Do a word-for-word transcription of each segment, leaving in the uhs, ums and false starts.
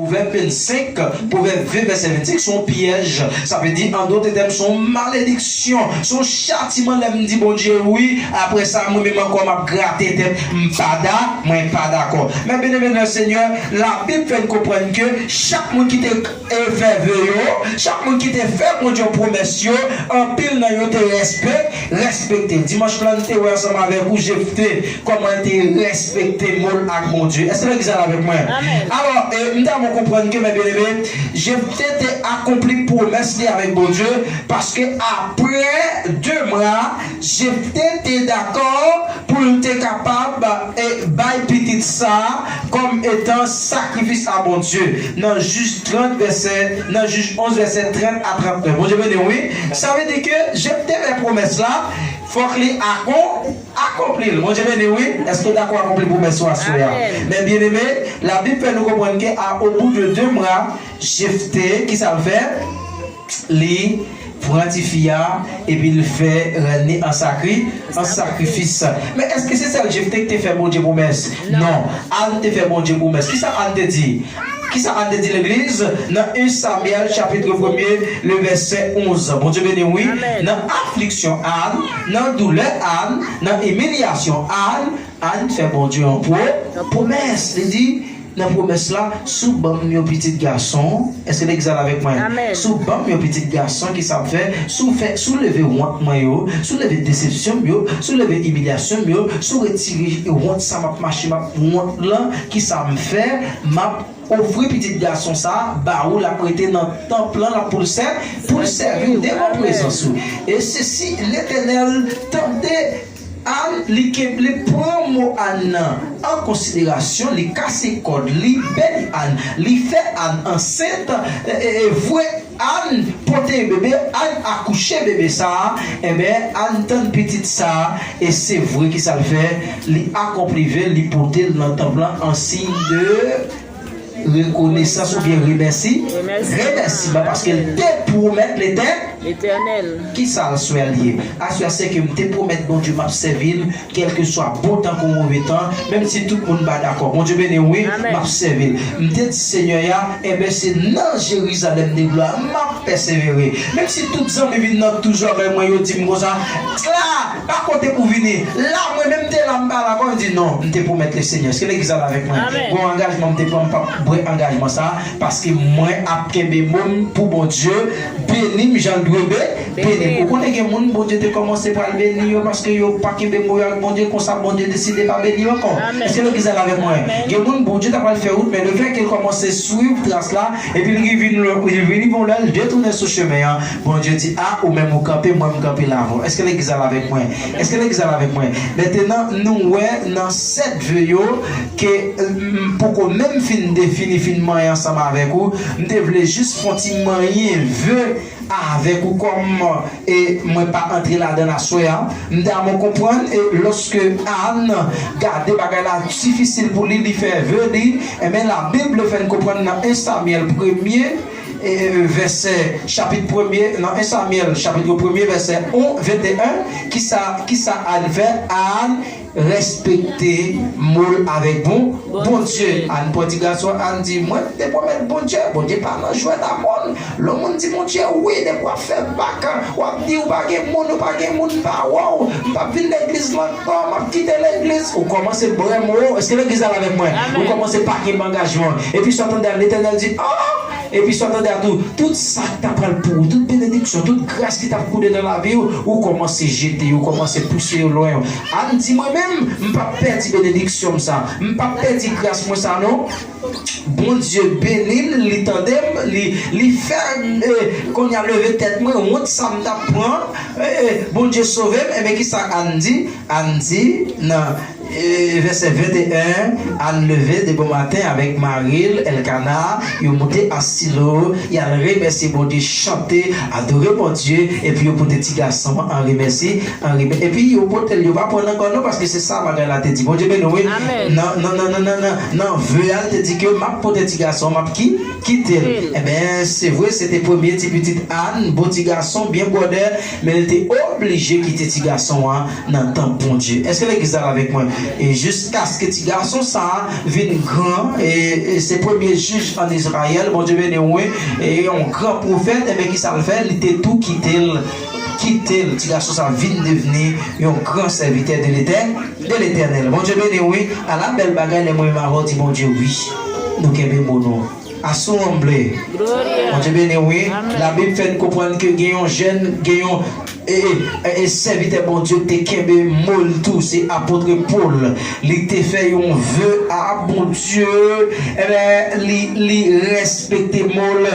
Pwovèb vennsenk, Pwovèb ven, vèsè vennsenk, se yon pyèj. Sa vle di, an dòt tèm, se yon malediksyon, se yon chatiman. Lè m di Bondye wi, apre sa, mwen menm ankò, m ap grate tèt, m pa da, mwen pa dakò. Men byeneme nan Senyè, Labib fè n konprann ke chak moun ki te e fè ve yo, chak moun ki te fè Bondye pwomès yo, anpil nan yo te respè, respekte. Dimanch lan, n te wè ansanm avèk ou Jefte, kòman l te respekte mo l ak Bondye. Èske legliz la avèk mwen? Alò, e, m ta bon konprann ke, men byeneme, Jefte te akonpli pwomès li avèk Bondye, paske apre de mwa, Jefte te dakò pou l te kapab e bay pitit sa a kòm etan sakrifis a Bondye. Nan Jij trant vèsè, nan Jij onz vèsè trant a trantnèf. Bondye beni w, wi. Sa vle di ke Jefte fè pwomès la, fòk li akon, akonpli l. Bondye beni w, wi. Èske w dakò akonpli pwomès ou aswè a? Men byeneme, Labib fè nou konprann ke a, au bout de deux mois, Jefte, ki sa l fè? Li pran tifi a, epi l fè rann li an sakri, an sakrifis. Men èske se sèl Jefte ki te fè Bondye pwomès? Non. Ann te fè Bondye pwomès. Kisa Ann te di? Kisa Ann te di legliz? Nan en Samyèl chapit premye, le vèsè onz. Bondye beni w, wi. Nan afliksyon Ann, nan doulè Ann, nan imilyasyon Ann, Ann fè Bondye yon pwo, pwomès. Li di, nan pwomès la, si w ban m yon pitit gason, èske legliz la avèk mwen? Si w ban m yon pitit gason, kisa m fè? Si w fè, si w leve wont mwen yo, si w leve desepsyon m yo, si w leve imilyasyon m yo, si w retire wont sa m ap mache, m ap wont lan, kisa m fè? M ap ofri pitit gason sa a ba ou, l ap rete nan tanp lan, l ap pou l sè, pou l sèvi w devan prezans ou. E se si Letènèl tande Ann, li kenbe, li pran mo Ann nan an konsiderasyon, li kase kòd, li beni Ann, li fè Ann ansent, e, e, e, vre Ann pote bebe, Ann akouche bebe sa a, enben, Ann tann pitit sa a, e se vre ki sa l fè, li akonpli ve l, li pote l nan tanp lan an siy de rekonesans oubyen remèsi, remèsiman, paske l te pwomèt Letè-, Letènèl. Kisa aswè a l ye? Aswè a se ke m te pwomèt Bondye m ap sèvi l, kèlkeswa bon tan kou move tan, menm si tout moun pa dakò. Bondye beni w, wi, m ap sèvi l. M te di Senyè a, enben se nan Jerizalèm de glwa m ap pèsevere. Menm si tout zanmi vin nan tou zòrèy mwen, yo di m konsa, la, pa kote pou vini. La, mwen menm te la, m pa la, kòm di non, m te pwomèt Lesenyè. Èske legliz la avèk mwen? Gon angajman m te pran, m p ap bwè angajman sa a, paske mwen ap kenbe mo m pou Bondye beni m jan l dwe be-, beni m. Ou konnen gen moun Bondye te kòmanse pral beni yo paske yo pa kenbe mo yo ak Bondye, konsa Bondye deside pa beni yo ankò. Èske legliz la avèk mwen? Gen moun Bondye ta pral fè wout, men lefètke l kòmanse swiv tras la, epi l rive yon lè, l rive yon lè, l detounen sou chemen an, Bondye di, a, ou menm ou kanpe, mwen m kanpe la avè w. Èske legliz la avèk mwen? Èske legliz la avèk mwen? Mentenan, nou wè nan sèt ve yo ke, m poko menm fin defini, fin manyen ansanm avèk ou. M te vle jis fè yon ti manyen ve avèk ou kòm, e mwen pa antre ladan l aswè a. M ta bon konprann, e lòske Ann gade bagay la difisil pou li, li fè ve li, enben, Labib fè n konprann nan en Samyèl premye, e, vèsè, chapit premye, nan en Samyèl, chapit premye, vèsè on, venteyen, kisa, kisa Ann fè? Ann respekte mo l avèk bon, Bondye. Ann pran ti gason, Ann di, mwen te pwomèt Bondye, Bondye pa nan jwèt a moun. Lè yon moun di Bondye wi, depi w ap fè bak, w ap di ou pa gen moun, ou pa gen moun pa wè w, m p ap vin legliz la ankò, m ap kite legliz. Ou kòmanse bwè mo, èske legliz la avèk mwen? Ou kòmanse pa kenbe angajman. Epi sa w tande Letènèl di, oh! Epi sa w tande a tou, tout sa k ta pral pou ou, tout benediksyon, tout gras ki t ap koule nan lavi w, ou kòmanse jete yo, ou kòmanse pouse yo lwen. Ann di, mwen menm, m p ap pèdi benediksyon m sa, m p ap pèdi gras mwen sa non. Bondye beni m, li tande m, li, li fè, e, kounye a leve tèt mwen, wont sa m t ap pran, e, e, Bondye sove m. Enben, kisa Ann di? Ann di nan, e, vèsè venteyen, Ann leve de bon maten avèk mari l, Èlkana, yo moute an Silo, y al remèsye Bondye, chante, adore Bondye, epi yo pote ti gason an remèsye, an remè-, epi yo pote l, yo pa pran l ankò non, paske se sa bagay la te di. Bondye beni w, wi. Nan, nan, nan ve a, l te di ke m ap pote ti gason, m ap ki-, kite l. Enben, se vre, se te premye ti pitit Ann, bon ti gason, byen bwòdè, men l te oblije kite ti gason an nan tanp Bondye. Èske legliz la avèk mwen? E jiskaske ti gason sa a vin gran, e, e se premye jij ann Izrayèl, Bondye beni w, wi, e yon gran pwofèt, enben, ki sa l fè? Li te tou kite l, kite l, ti gason sa a vin devni yon gran sèvitè de Letè-, de Letènèl. Bondye beni w, wi. Ala bèl bagay lè mwen menm avè w di Bondye wi. Nou kenbe mo nou. Asou anble. Bondye beni w, wi. Labib fè n konprann ke gen yon jèn, gen yon e, e, e, e sèvitè Bondye te kenbe mo l tou, se apot Pòl. Li te fè yon ve a Bondye, enben, li, li respekte mo l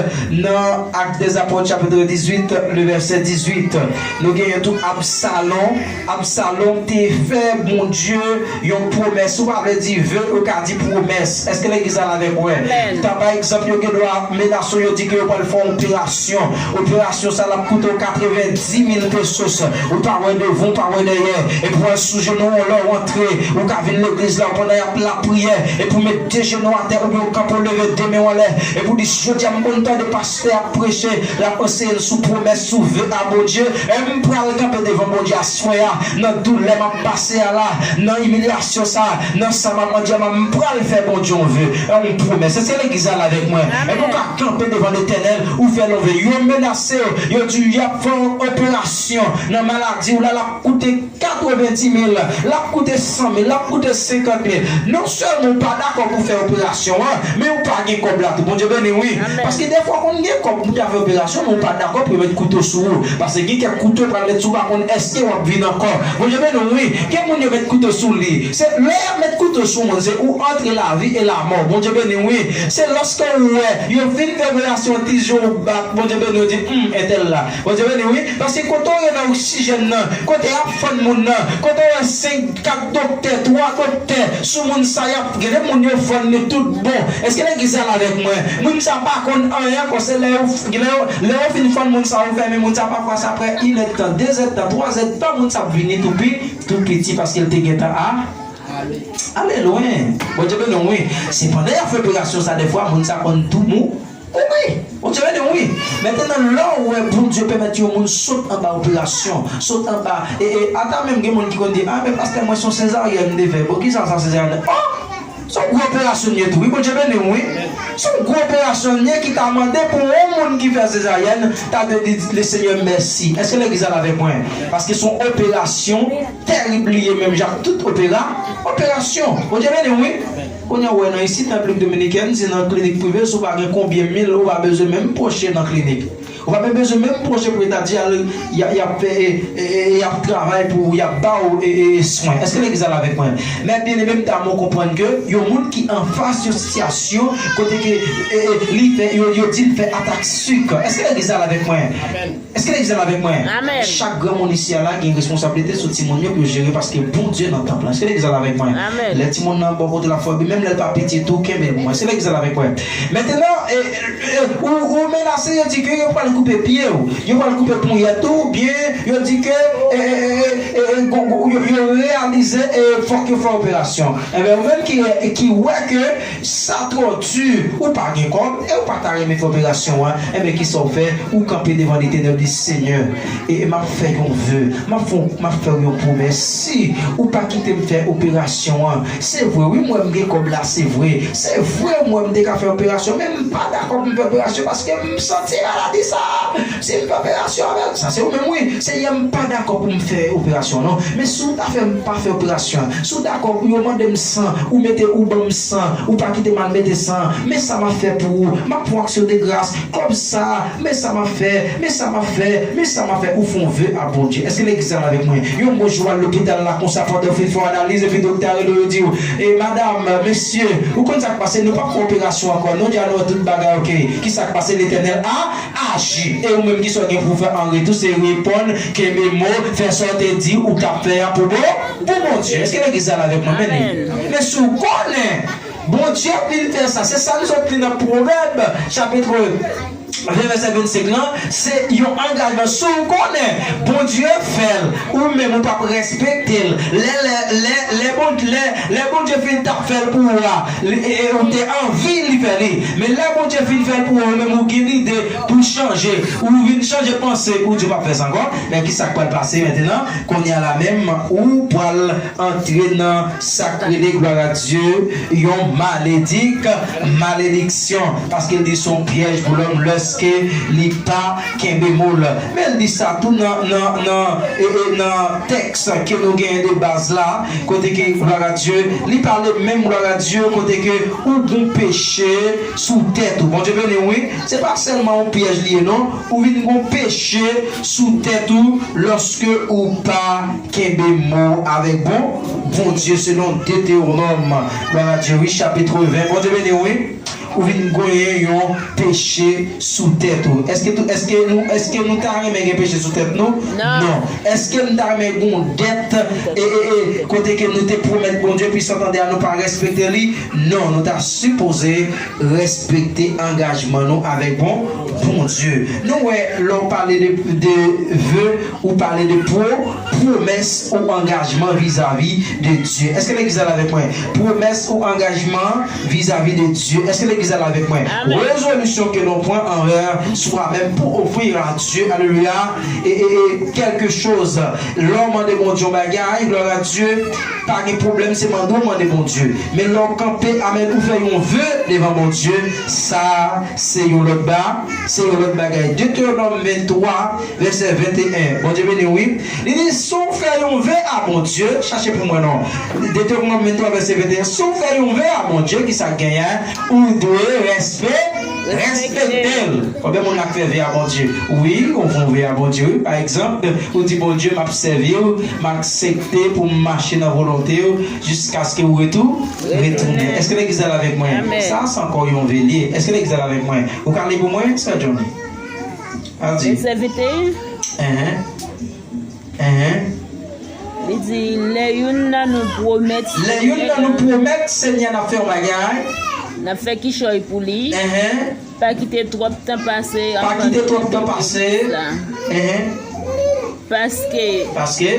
nan Actes des Apôtres, chapitre dix-huit, le verset dix-huit. Nou genyen tou Absalon. Absalon te fè Bondye yon pwomès. Ou pa vle di ve, ou ka di pwomès. Èske legliz la la avèk mwen? Amèn. Tan pa egzanp, yo gen dwa menase w, yo di ke yo pral fè yon operasyon. Operasyon sa l ap koute w katrevenndimil pesos. Ou pa wè devan, ou pa wè dèyè. Epi w al sou jenou w, lè w antre, ou ka vin legliz la, pandan y ap lapriyè, epi w met de jenou atè, oubyen w kanpe, w leve de men w anlè, epi w di, jodi a, m konn tande pastè ap preche, l ap anseye n sou pwomès, sou ve a Bondye. E m pral kanpe devan Bondye aswè a, nan doulè m ap pase a la, nan imilyasyon sa, nan sa m ap mande a, m pral fè Bondye yon ve, yon pwomès. Èske legliz la la avèk mwen? Epi w ka kanpe devan Letènèl, ou fè l yon ve. Yo menase w, yo di y ap fè yon operasyon nan maladi w la, l ap koute katrevendimil, l ap koute sanmil, l ap koute senkantmil. Non sèlman ou pa dakò pou fè operasyon an, men ou pa gen kòb la tou. Bondye beni w, wi. Amèn. Paske defwa konn gen kòb pou ta fè operasyon, men ou pa dakò pou yo met kouto sou ou. Paske gen kèk kouto pral met sou ou, pa konn èske w ap viv ankò. Bondye beni w, wi. Gen moun yo met kouto sou li. Se lè y ap met kouto sou moun, se ou antre lavi e lamò. Bondye beni w, wi. Se lòske ou wè yo fin fè operasyon, ti je w bat, Bondye beni w, di, hmm, entèl la. Bondye beni w, wi. Paske kote w ye nan oksijèn nan, kote y ap fann moun nan, kote w wè senk, kat doktè, twa doktè sou moun sa, y ap, gen de moun yo fann li tout bon. Èske legliz la la avèk mwen? Moun sa pa konn anyen ankò, se lè yo, lè yo, lè yo fin fann moun sa, yo fèmen moun sa, pafwa sa pran inèdtan, dezèdtan, twazèdtan, moun sa ap vini tou pi, tou piti paske l te gentan a, ale lwen. Bondye beni w, wi. Se pandan y ap fè operasyon sa, defwa, moun sa konn tou mou. Wi, Bondye beni w, wi. Mentnan, lè w wè Bondye pèmèt yon moun sot anba operasyon, sot anba, e, e, ata menm gen moun ki konn di, a, men pastè, mwen se yon sezaryèn m te fè. Bon, kisa sa sezaryèn? O! Se yon gwo operasyon l ye tou, wi. Bondye beni w, wi. Se yon gwo operasyon l ye ki ta mande pou yon moun ki fè sezaryèn ta dwe di Lesenyè mèsi. Èske legliz la la avèk mwen? Paske se yon operasyon tèrib li ye menm jan ak tout opera-, operasyon. Bondye beni w, wi. Kounye a, ou wè nan isit, nan Repiblik Dominikèn, se nan klinik prive, si w pa gen konbyen mil, ou pa bezwen menm pwoche nan klinik. Ou pa menm bezwen menm pwoche pou yo ta di al, y a, y ap fè, e, e, e, y ap travay pou ou, y ap ba ou, e, e, swen. Èske legliz la la avèk mwen? Men byeneme, m ta renmen w konprann ke yon moun ki anfas yon sitiyasyon kote ke, e, e, li fè, yo, yo di l fè atak sik. Èske legliz la la avèk mwen? Amèn. Èske legliz la la avèk mwen? Amèn. Chak granmoun isi a la gen responsablite sou timoun yo pou yo jere paske Bondye nan tanp lan. Èske legliz la la avèk mwen? Amèn. Lè timoun nan bò kote l ap fè byen, menm lè l pa piti tou, kenbe l pou mwen. Èske legliz la la avèk mwen? Mentnan, e, e, e, ou, ou menase, yo di ke yo pral koupe pye w, yo pral koupe ponyèt ou, oubyen yo di ke, e, e, e, e, e, go- go- yo, yo reyalize, e, fòk yo fè operasyon. Enben, ou menm ki, ki wè ke sa twò di, ou pa gen kòb, e ou pa ta renmen fè operasyon an, enben, kisa w fè? Ou kanpe devan Letènèl, ou di, Senyè, e, e m ap fè yon ve, m ap fè, m ap fè w yon pwomès. Si ou pa kite m fè operasyon an, se vre, wi, m wè m gen kòb la, se vre. Se vre, m wè m te ka fè operasyon, men m pa dakò pou m fè operasyon paske m santi maladi sa a. Si m fè operasyon avè l, sa se ou menm, wi. Senyè, m pa dakò pou m fè operasyon, non. Men si w ta fè m pa fè operasyon an, si w dakò pou yo mande m san, ou mete, ou ban m san, ou pa kite m al mete san, men sa m ap fè pou ou. M ap fè w aksyon de gras. Kòb sa, men sa m ap fè, men sa m ap fè, men sa m ap fè. Ou fè yon ve a Bondye. Èske legliz la avèk mwen? Yon bon jou, w al lopital la konsa, pandan w fin fè yon analiz, epi doktè a rele w, yo di w, e, madam, mesye, ou konn sa k pase, nou p ap fè operasyon ankò, non, dja nou wè tout bagay oke. Kisa k pase? Letènèl a aji. E ou menm, kisa w gen pou w fè an retou? Se reponn, kenbe mo, fè sa w te di ou t ap fè a pou bon, pou Bondye. Èske legliz la avèk mwen? Men li. Men si w konnen Bondye ap vin fè sa, se sa nou sot li nan Pwovèb, chapit vèsè vennsenk lan, se yon angajman. Si w konnen Bondye fè l, ou menm ou p ap respekte l. Lè, lè, lè, lè, bon, lè, lè Bondye fin t ap fè l pou ou a, li- e, e, ou te anvi li fè li. Men lè Bondye fin fè l pou ou, ou menm ou gen lide pou chanje. Ou vin chanje panse, ou di w p ap fè sa ankò. Men ki sa k pral pase mentnan? Kounye a la menm, ou pral antre nan sa k rele, gloire à Dieu, yon maledik, malediksyon, paske l di se yon pyèj pou lòm lèske li pa kenbe mo l. Men l di sa tou nan, nan, nan, e, e, nan tèks ke nou genyen de baz la, kote ke, gloire à Dieu, li pale menm, gloire à Dieu, kote ke ou gon peche sou tèt ou. Bondye beni w, wi. Se pa sèlman yon pyèj li ye, non. Ou vin gon peche sou tèt ou lòske ou pa kenbe mo avèk bon Bondye selon Detewonòm, gloire à Dieu, wi, chapit ven. Bondye beni w, wi. Ou vin genyen yon peche sou tèt ou. Èske tou, èske nou, èske nou ta renmen gen peche sou tèt nou? Non. Non. Èske nou ta renmen gen yon dèt, e, e, e, kote ke nou te pwomèt Bondye, pi santande a nou pa respekte li? Non, nou ta sipoze respekte angajman nou avèk bon Bondye. Nou wè, lè w pale de, de ve, ou pale de pwo, pwomès ou angajman vizavi de Dye. Èske legliz la avèk mwen? Pwomès ou angajman vizavi de Dye. Èske legliz la avèk mwen? Amen. Rezolisyon ke nou pran anvè swa menm pou ofri a Dye, alelouya, e, e, e, kèlke choz. Lè w mande Bondye yon bagay, gloire à Dieu, pa gen pwoblèm, se mande w mande Bondye. Men lè w kanpe, amèn, ou fè yon ve devan Bondye, sa, se yon lòt ba, se yon lòt bagay. Detewonòm venntwa, vèsè venteyen. Bondye beni w, wi. Li di, si w fè yon ve a Bondye, chache pou mwen non. Detewonòm venntwa, vèsè venteyen. Si w fè yon ve a Bondye, ki sa k genyen? Ou dwe respe-, respekte l. Konbyen moun la k fè ve a Bondye? Wi, ou fè yon ve a Bondye, wi. Pa egzanp, ou di, Bondye, m ap sèvi w, m aksepte pou m mache nan volonte w jiskaske w retou-, retounen. Èske legliz la avèk mwen? Amen. Sa, se ankò yon ve li ye. Èske legliz la avèk mwen? Ou ka li pou mwen, sè Johnny? Al di. Vèsè venteyen. Enhen. Enhen. Li di, lè youn nan nou pwomèt Lè youn nan nou pwomèt Senyè n ap fè yon bagay. N ap fè kichòy pou li. Enhen. Pa kite twòp tan pase. Pa kite twòp tan pase. Enhen. Paske Paske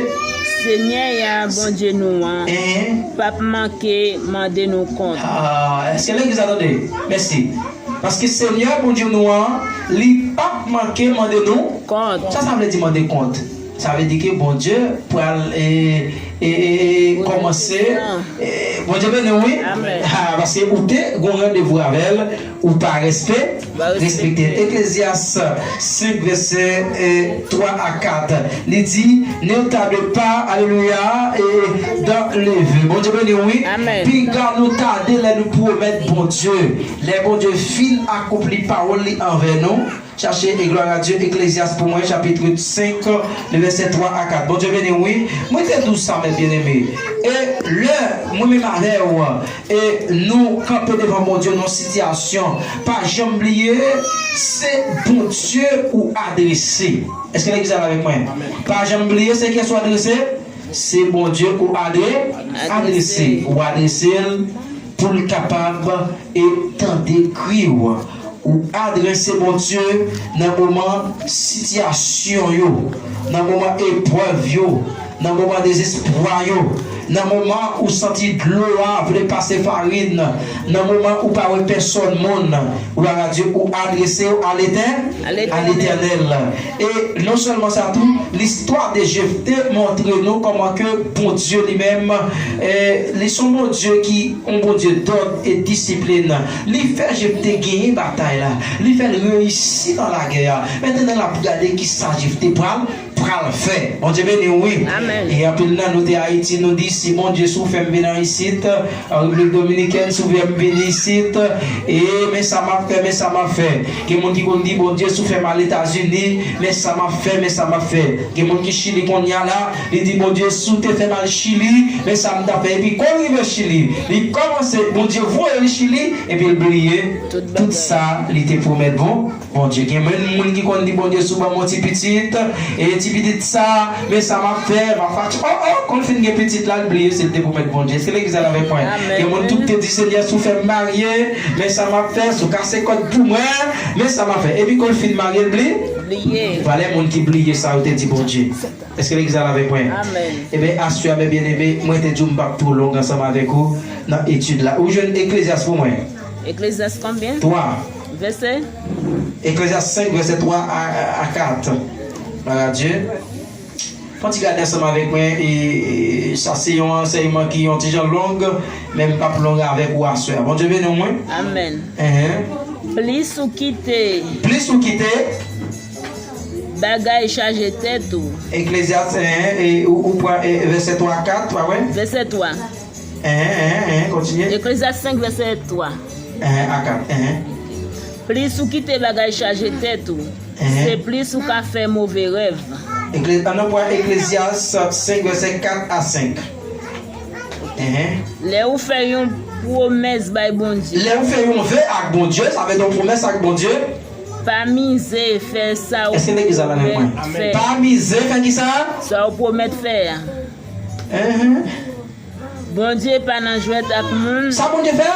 Senyè a, Bondye nou an, enhen, p ap manke mande nou kont. Ah, èske legliz la tande? Mèsi. Paske Senyè Bondye nou an, li p ap manke mande nou kont. Sa sa vle di mande kont? Sa vle di ke Bondye pral, e, e, e, e, kòmanse, e, Bondye beni w, wi. Amen. Ah, paske ou te gon randevou avè l, ou pa respe-, respekte. Eklezyas senk, vèsè, e, twa a kat. Li di, ne tardez pas, alelouya, e, dans le vœu. Bondye beni w, wi. Amen. Piga nou tade lè nou pwomèt Bondye. Lè Bondye fin akonpli pawòl li anvè nou, chache, e, gloire à Dieu, Eklezyas pou mwen, chapit senk, le vèsè twa a kat. Bondye beni w, wi. Mwen te di w sa, mè byeneme. E lè mwen menm avè w, e nou kanpe devan Bondye nan sitiyasyon, pa janm bliye, se Bondye ou adrese. Èske legliz la avèk mwen? Pa janm bliye, se kiyès ou adrese? Se Bondye ou adre-, adrese. Ou adrese l pou l kapab e tande kri w. Ou adrese Bondye nan moman sitiyasyon yo, nan moman eprèv yo, nan moman dezespwa yo, nan moman ou santi dlo a vle pase farin, nan moman ou pa wè pèsòn moun, gloire à Dieu, ou adrese w a Letè-, a Letènèl. E non sèlman sa tou, listwa de Jefte montre nou kòman ke Bondye li menm, e, li se yon Bondye ki, yon Bondye dòd e disiplin. Li fè Jefte genyen batay la. Li fè l reyisi nan lagè a. Mentnan, n ap gade ki sa Jefte pral, pral fè. Bondye beni w, wi. Amen. E anpil nan nou te Ayiti, nou di, si Bondye, si w fè m vin an isit, an Repiblik Dominikèn, si w fè m vin isit, e men sa m ap fè, men sa m ap fè. Gen moun ki konn di, Bondye, si w fè m al Etazini, men sa m ap fè, men sa m ap fè. Gen moun ki Chili kounye a la, li di, Bondye, si w te fè m al Chili, men sa m t ap fè. Epi, kon l rive Chili, li kòmanse, Bondye voye l Chili, epi l bliye tout sa li te pwomèt bon, Bondye. Gen menm moun ki konn di, Bondye, si w ban m yon ti pitit, e ti pitit sa, men sa m ap fè, m ap fache. Oh, oh, kon l fin gen pitit la, l bliye si l te pwomèt Bondye. Èske legliz la avèk mwen? Gen moun tout te di, Senyè, si w fè m marye, men sa m ap fè, si w kase kòd pou mwen, men sa m ap fè. Epi kon l fin marye, l bliye. Valè moun ki bliye sa yo te di Bondye. Èske legliz la avèk mwen? Ebyen, aswè a, men byeneme, mwen te di w m p ap twò long ansanm avèk ou nan etid la. Ou jwenn Eklezyas pou mwen? Eklezyas konbyen? Twa. Vèsè? Eklezyas senk, vèsè twa a, a, a kat. Glwa a Dye. Fè yon ti gade ansanm avèk mwen, e, e, sa se yon ansèyman ki yon ti jan long, men m p ap long avèk ou aswè a. Bondye beni w, mwen. Amèn. Enhen. Plis ou kite. Plis ou kite. Bagay chaje tèt ou. Eklezyas, enhen, e, ou, ou pran, e, vèsè twa a kat, pa vre? Vèsè twa. Enhen, enhen, enhen, kontinye. Eklezyas senk, vèsè twa. Enhen, a kat, enhen. Plis ou kite bagay chaje tèt ou, se plis ou ka fè move rèv. Ekle-, ann nou pran Eklezyas senk, vèsè kat a senk. Enhen. Lè ou fè yon pwomès bay Bondye. Lè ou fè yon ve ak Bondye, sa vle di yon pwomès ak Bondye. Pa mize fè sa ou pwomèt fè. Èske legliz la avèk mwen? Pa mize fè ki sa? Sa ou pwomèt fè a. Enhen. Bondye pa nan jwèt ak moun san konprann. Sa Bondye fè?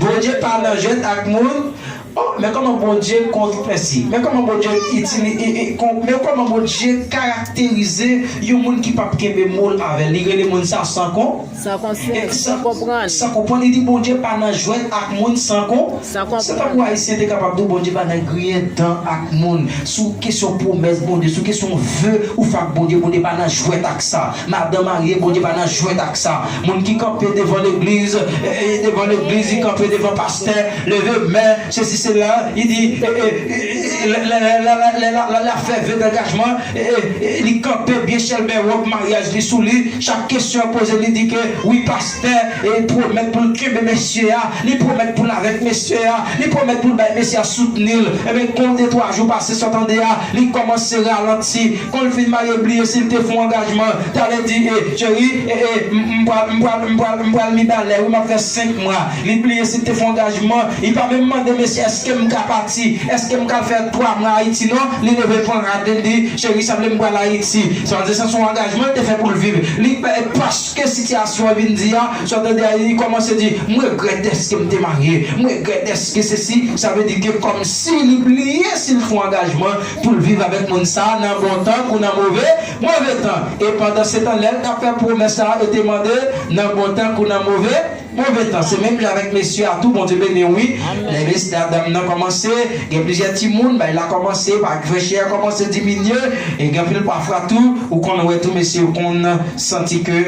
Bondye pa nan jwèt ak moun. Oh, men kòman Bondye kon-, mèsi. Men kòman Bondye itili-, i-, i-, kon-, men kòman Bondye karakterize yon moun ki p ap kenbe mo l avè l. Li rele moun sa san kon-, san konsèy, e, san, san konprann. San konprann. Li di Bondye pa nan jwèt ak moun san kon-, san konprann. Se tankou Ayisyen te kapab di w Bondye pa nan griyen dan ak moun. Sou kesyon pwomès Bondye, sou kesyon ve ou fè ak Bondye, Bondye pa nan jwèt ak sa. Madan marye, Bondye pa nan jwèt ak sa. Moun ki kanpe devan legliz, e, e, devan legliz, li kanpe devan pastè, leve men, sesi, sela, li di, e, e, e, e, lè, lè, lè, lè, lè, lè, lè l ap fè ve dangajman, e, e, e, li kanpe byen chèlbè wòb maryaj li sou li, chak kesyon poze, li di ke, wi, pastè, e, pwomèt pou l kenbe mesye a, li pwomèt pou l avèk mesye a, li pwomèt pou l bay mesye a soutni l. Ebyen, kon de twa jou pase, sa w tande a, li kòmanse ralanti. Kon l fin marye, bliye si l te fè yon angajman. Talè di, e, cheri, e, e, m, m pral, m pral, m pral, m pral Mibalè, wi, m ap fè senk mwa. Li bliye si l te fè yon angajman. Li pa menm mande mesye, èske m ka pati? Èske m ka fè twa mwa Ayiti? Non, li leve pran rad li, li di, cheri, sanble m pral Ayiti. Sa vle di, se yon angajman l te fè pou l viv. Li, e, paske sitiyasyon an vin di a, sa w tande a, li kòmanse di, m regrèt dèske m te marye. M regrèt dèske sesi, sa vle di ke kòmsi li bliye si l fè yon angajman pou l viv avèk moun sa a nan bon tan kou nan move, move tan. E pandan se tan, lè l t ap fè pwomès sa a, yo te mande nan bon tan kou nan move, move tan. Se menm jan avèk mesye a tou, Bondye beni w, wi. Amèn. Lè mesye a, dam nan kòmanse, gen plizyè timoun, bagay la kòmanse, pa frechè a kòmanse diminye, e gen anpil pafwa tou, ou konn wè tou mesye yo konn santi ke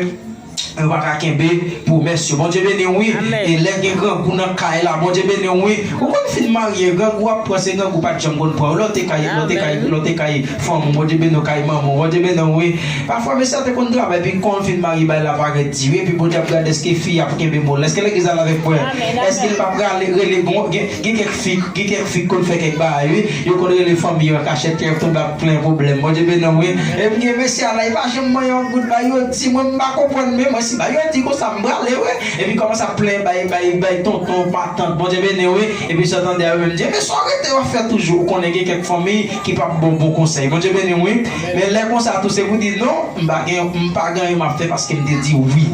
yo pa ka kenbe pwomès yo. Bondye beni w, wi. Amèn. E lè gen grangou nan kay la, Bondye beni w, wi. Ou konn fin marye, grangou ap pran, se grangou pa t janm konn pran w. Lè w te kay, lè w te kay, amèn, lè w te kay fanm ou, Bondye beni w, kay manman w, Bondye beni w, wi. Pafwa, mesye a te konn travay, epi kon w fin marye, bagay la parèt di, wi. Epi Bondye ap gade èske fi a ap kenbe mo l. Èske legliz la avèk mwen? Amèn, amèn. Èske l p ap rale, rele, bon, gen, gen kèk fi, gen kèk fi k konn fè kèk bagay, wi. Yo konn rele fanmi yo an kachèt, kè yo tonbe ap plen pwoblèm. Bondye beni w, wi. Epi gen mesye a la, li pa janm manyen yon goud, bagay yo di, mwen, m pa konprann, men mwen, si bagay yo di konsa, m prale, wi. Epi kòmanse ap plen, bay, bay, bay tonton, matant, Bondye beni w, wi. Epi sa w tande a, yo menm di, men sa w rete w ap fè toujou. Ou konnen gen kèk fanmi ki p ap ba w bon konsèy. Bondye beni w, wi. Men lè konsa tou, se pou di, non, m pa gen, m pa gen anyen m ap fè paske m te di wi.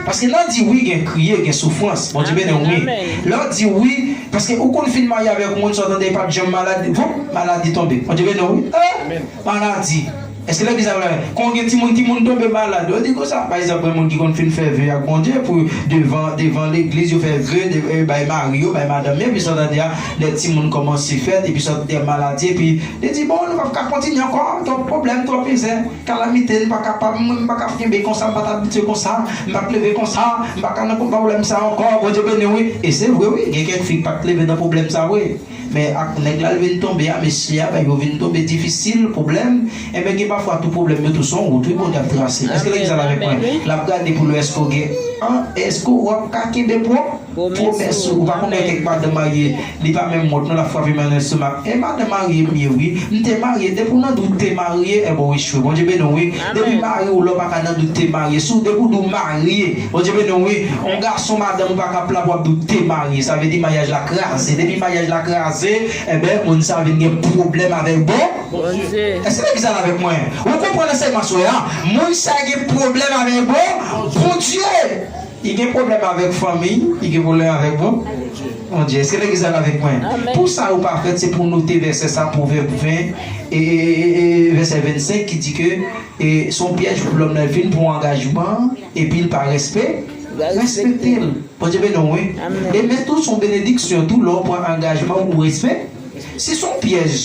Paske lè w di wi, gen kriye, gen soufrans. Bondye beni w, wi. Amèn, amèn. Lè w di wi, paske ou konn fin marye avèk moun, sa w tande, li pa t janm malad, voup, maladi tonbe. Bondye beni w, wi. Eh, maladi. Èske legliz la vle? Kon gen timoun, timoun tonbe malad, yo di konsa. Pa egzanp, gen moun ki konn fin fè ve ak Bondye pou devan, devan legliz, yo fè ve, de, eh, bay mari yo, bay madanm yo, epi sa w tande a, lè timoun kòmanse fèt, epi sa w tande maladi, epi li di, bon, nou p ap ka kontinye ankò, twòp pwoblèm, twòp mizè. Kalamite, m pa kapab, mwen, m pa ka kenbe konsa, m pa t abitye konsa, m pa t leve konsa, m pa ka nan pwoblèm sa ankò, Bondye beni w, wi. E se vre, wi, gen kèk fi k pa t leve nan pwoblèm sa, vre. Men ak nèg la, l vin tonbe a, mesye a, bagay yo vin tonbe difisil, pwoblèm. Enben, gen pafwa tou pwoblèm yo tou se yon wout, wi, Bondye ap trase. Èske legliz la avèk mwen? Amèn, amèn, wi. L ap gade pou l wè èske w gen, an, èske w ap ka kenbe pwòp? Pwomès ou, ou pa konnen kèk madanm marye, li pa menm wont non, l ap frape men nan lestomak. E madanm marye m ye wi, m te marye, depi w nan dout te marye, e bon w echwe. Bondye beni w wi. Depi mari w la w pa ka nan dout te marye. Si w depi w di w marye, Bondye beni w wi. On gason madanm ou pa ka pla pou ap di w te marye. Sa vle di maryaj la kraze. Depi maryaj la kraze, enben moun sa vin gen pwoblèm avèk bon. Bondye. Èske legliz la avèk mwen? Ou konprann ansèyman sou a? Moun sa gen pwoblèm avèk bon Bondye. Li gen pwoblèm avèk fanmi, li gen pwoblèm avèk bon Bondye. Èske legliz la avèk mwen? Pou sa yo pa fèt, se pou note vèsè sa, Pwovèb ven, e, e, e, e, vèsè vennsenk ki di ke e, se yon pyèj pou lòm nan fin pran angajman, epi l pa respè, respekte l. Bondye beni w wi. E men tou, se yon benediksyon tou, lè w pran angajman ou respè. Si se yon pyèj,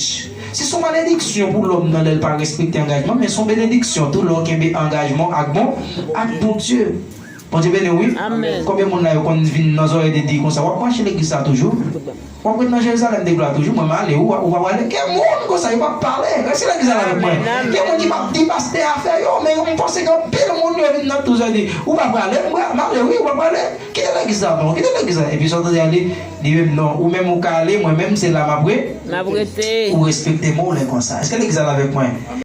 si se yon malediksyon pou lòm nan lè l pa respekte angajman, men se yon benediksyon tou, lè w kenbe angajman ak bon, ak Bondye. Bondye beni w wi. Konbyen moun la yo konn vin nan zòrèy de di konsa, w ap mache legliz sa toujou? W ap ret nan Jerizalèm de glwa toujou? Mwen m ale, ou, ou pa prale? Gen moun konsa, yo p ap pale. Èske legliz la avèk mwen? Gen moun ki p ap di pastè afè yo, men m panse gen anpil moun yo vin nan toujou di, ou pa prale? M ale wi, ou pa prale? Kite legliz la non, kite legliz la. Epi sa w tande ale, li menm non, ou menm ou ka ale, mwen menm se la m ap re. M ap rete. Ou respekte mwen, ou lè konsa. Èske legliz la avèk mwen?